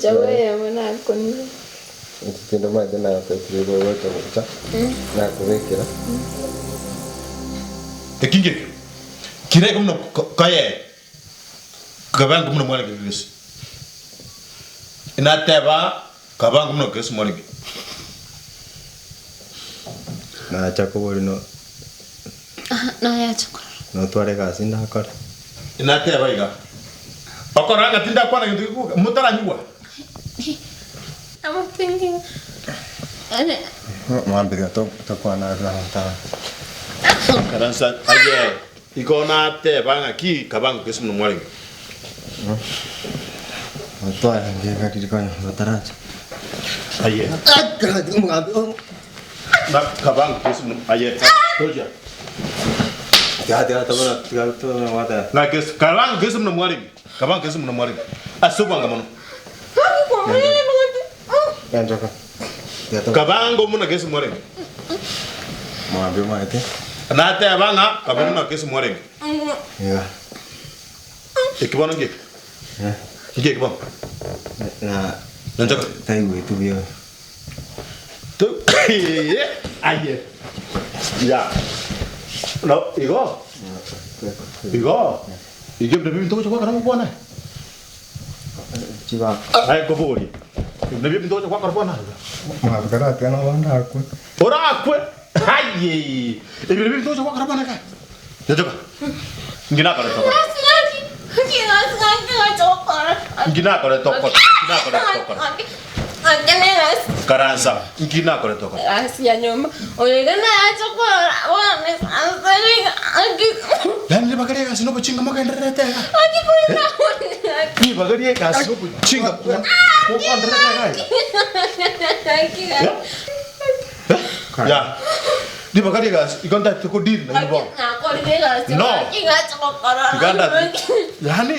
Enchogu eyemo nakonire. Inche kende omanyete nagotebirie igo ogocha gocha nakobekera. Eki ngekio kire iga buna koyee kabango buna mwarenge gese. Nateba kabango buna gese mwarenge. Nacha koboria no Nayacha korora. notware egasi ndakore. Nateba iga, Okorora ng'a tindakwana gento gekoboka, motaranyigwa. I'm thinking ane Mwambire tokwana ase abanto aba. Karansa aye igo nateba ng'aki kabango gese buna mwarenge. Otwarenge egari konya bataracha. Aye. Na kabango gese buna aye. Tocha. Tiga tiga tobona tiga tobona gwateba. Na gese kabango gese buna mwarenge. Kabango gese buna mwarenge. Ase obwanga mono. Enchoka. Tiga tobona. Kabango buna gese mwarenge. Mwambie omanyete. Nateba ng'a kabango buna gese mwarenge. Iga. Eki bono ngieki? Ngieki bono? Na Nenchoka. taigweti buya oyo. Aye. Ya. No, igo. Igo. Igo ebinto ebinto ogocha gwakora gokwana. Chiba. Aye nkoborie. Ebinto ebinto ogocha gwakora kwana. Mwambie karatiga nabo ndakwe. Orakwe. Aye. Ebinto ebinto ogocha gwakora bwana ka. Nyachoka. Ngina akore tokora. Ngina akore tokora. Ngina akore tokora. Karansa. Ngina akore tokora. Yaani ribaga ri'egasi nobochinga mogendererete iga. Ribaga ri'egasi nobochinga mogendererete iga iga. Ya. Ribaga ri'egasi igo ntagete ko deal nainwe bono. No. Iga ndate. Yaani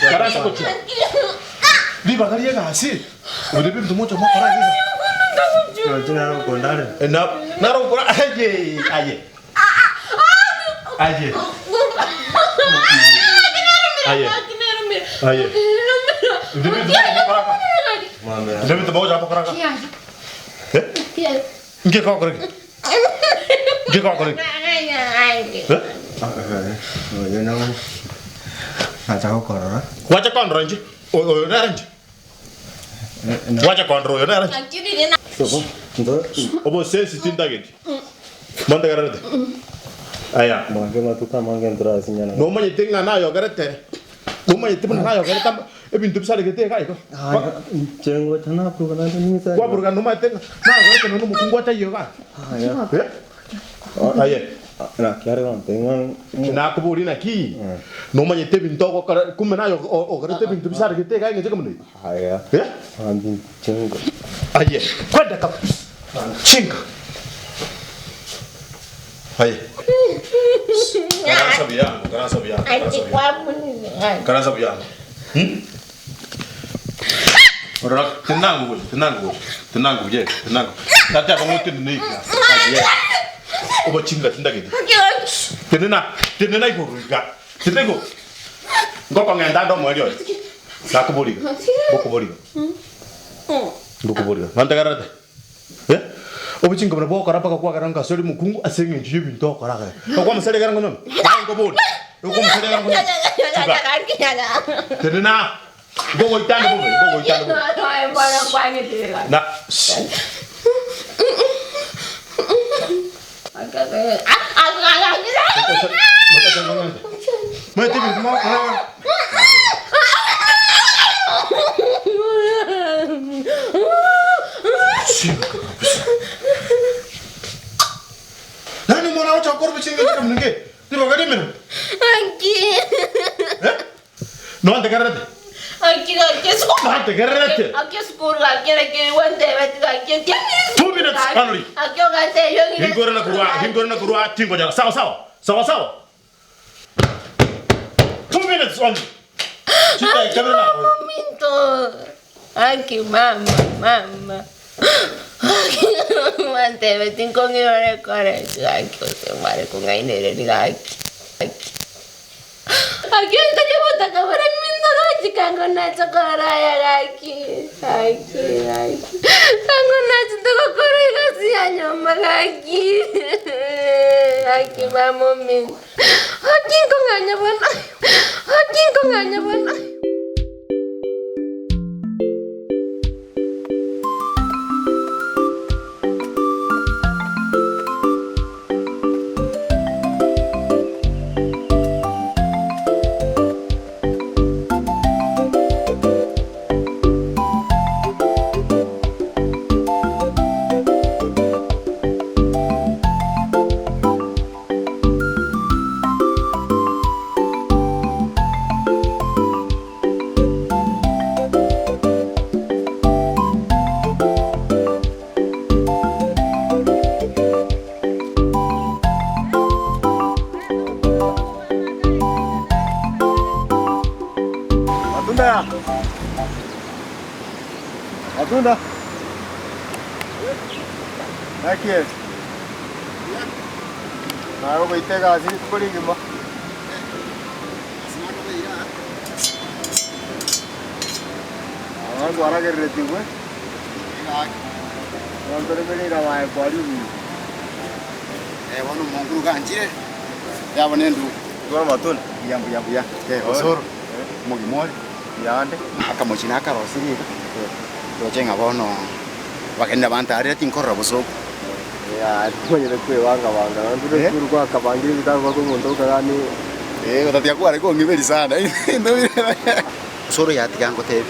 ribaga ri gochia. Ribaga ri'egasi oria ebinto mocha mokora iga. Na naro gokora aye aye. Aye. Aye. Aye. Ibyo bintu mokora iga. Ibyo bintu mogocha mokora iga. Eh? Nki gokora ki? Nki gokora ki? Eh? Oyo nabo acha gokorora. Gwacha kondora inche? Oyo nere inche? Gwacha kondora oyo nere inche? Obosesi tintageti. Montegererete? Aya. Mwange matuko amange ntorasinyana. Nomanyete ng'a nayogerete, nomanyete buna nayogerete ama ebinto bisaregete iga igo. Inche ngocha naburuga naende ninsa. Kwaburuga nomanyete ng'a nayogerete nonya omokungu ataiyo igaa. Eh? Aye. Naki are gontebia ng'a Nakoboria naki, nomanyete ebinto ogokora, kumbe naye ogerete ebinto bisaregete iga eng'encho ekemo neye. Aya. Eh? Mwambie chinga. Aye, kwenda kabisa. Chinga. Aye. Karansa buyango, karansa buyango, karansa buyango. Karansa buyango. Hmm? Ora tinangu gocha, tinangu gocha. Tinangu buye, tinangu. Tata abango tinene iga. Aye. Obochinga tindagete. Tinena, tinena igoro iga. Tinena igoro. Ngokong'enda ande omoerio oye. Nakoboriga, ngokoboriga. Ngokoboria, nontegererete? Eh? Obochinga buna bwokora mpaka kwagera ng'a ase ore mokungu ase eng'encho y'ebinto okora iga. Okwamosaria ekero nkonyoma? Naye nkoboria, okwamosaria ekero nkonyoma? Tiga. Tenena aa, nkogoita ande bobe, nkogoita ande bobe. Na, shh. Maete ebinto mogokora iga. Chinga kabisa. Yaani omwana agocha gokora obochinga ekero buna nge, ribaga ri'emeremo. Eh? Nontegererete? Nontegererete? 2 minutes only. Hingorana korwa, hingorana korwa tingonyara. Sawa sawa. Sawa sawa. 2 minutes only. Chidakika kabere nakoire. Minto. Aki mama, mama. Mwantebe tinkong'irore kore gaki gose mware kong'ainereria gaki. Gaki. Aki ontaria gotaka bare minto gaki. Gochika ngo nache korora aya gaki, gaki, gaki. Ango nachete gokora egasi ya nyomba gaki, gaki mama ominto. Gaki nkong'anya bono, gaki nkong'anya bono. Matunda. Matunda. Naki ere? Naye ogoita egasi rituko rigima. Abanto baragereretigwe, abanto remereire abaye kwaria obuya. Eh, bono omonguru ganchire, yabo nendugu. Twana amatunda. Mbuya mbuya mbuya. Eh, osoro. Omogima ore. Mbuya ande. Akamochi nakarosirie iga. Roche ng'a bono abageni nabantarire tinkorora bosoko. Yaya timanyete kwebanga banga naende Eh? esukuru kwakabangire ebitabu mpaka omonto okagani Eh, otatiga kware kong'iberia sana. Osoro yatiga ngotebie,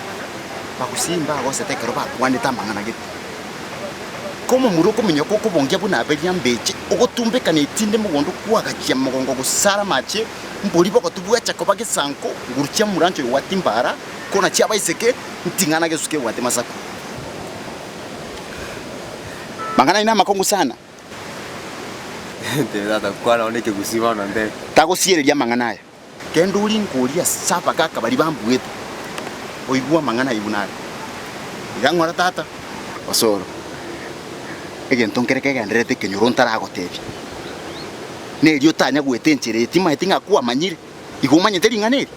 bagusii mbagosete ekero bakwanete amang'ana gete. Komomura okominyoka okobongia buna aberia mbeche, ogotumbekana etinde mogondo kwagachia mogongo gosara amache, mbori bogotu bwacha koba gesanko, nguru chia morancho egwati mbara, kona chiabaiseke, nting'ana gesuke egwati masaku. Mang'ana aino amakong'u sana. Tebe tata kwana bono ekegusii bono ntebi. Tagosiereria amang'ana aya. Genda oringe oria ase abagaaka baria bambuete, oigwe amang'ana ayio buna are. Iga ng'ora tata. Osoro, egento nkere kegendererete ekenyoro ntaragotebia, nerio otanya goeta enchera eye, timaeti ng'a kwamanyire, igo omanyete ring'ana eri?